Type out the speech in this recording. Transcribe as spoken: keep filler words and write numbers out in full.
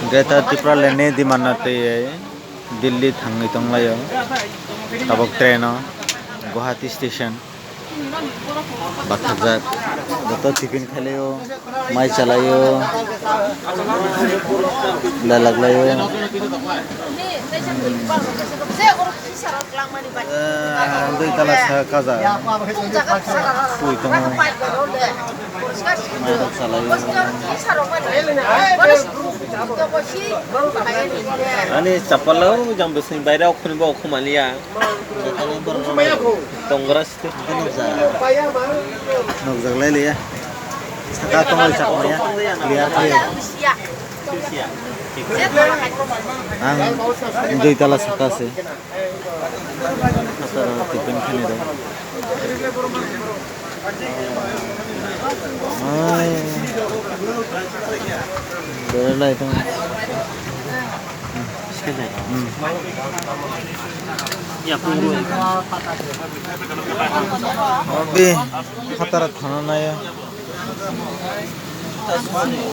Greater Tipraland ni Dimana twi Delhi thangwi tonglaio. Tabuk train o Guwahati station. Bathakjak. Joto tiffin khailaio, mai chalaio, lalaklaio. Eh, dui tala sa kaja. Pui tongo. Mai rok chalaio. Ani chapalo jang bising baire okhuni bo okhumaliya. Tongra. Nukjak lai liya. Saka tongwi chakmaya. Clear khe. Ang dui tala saka se. Saka tiffin khani rw. Ai. Berai lai tong. Hmm. Obe, hatara thana naya.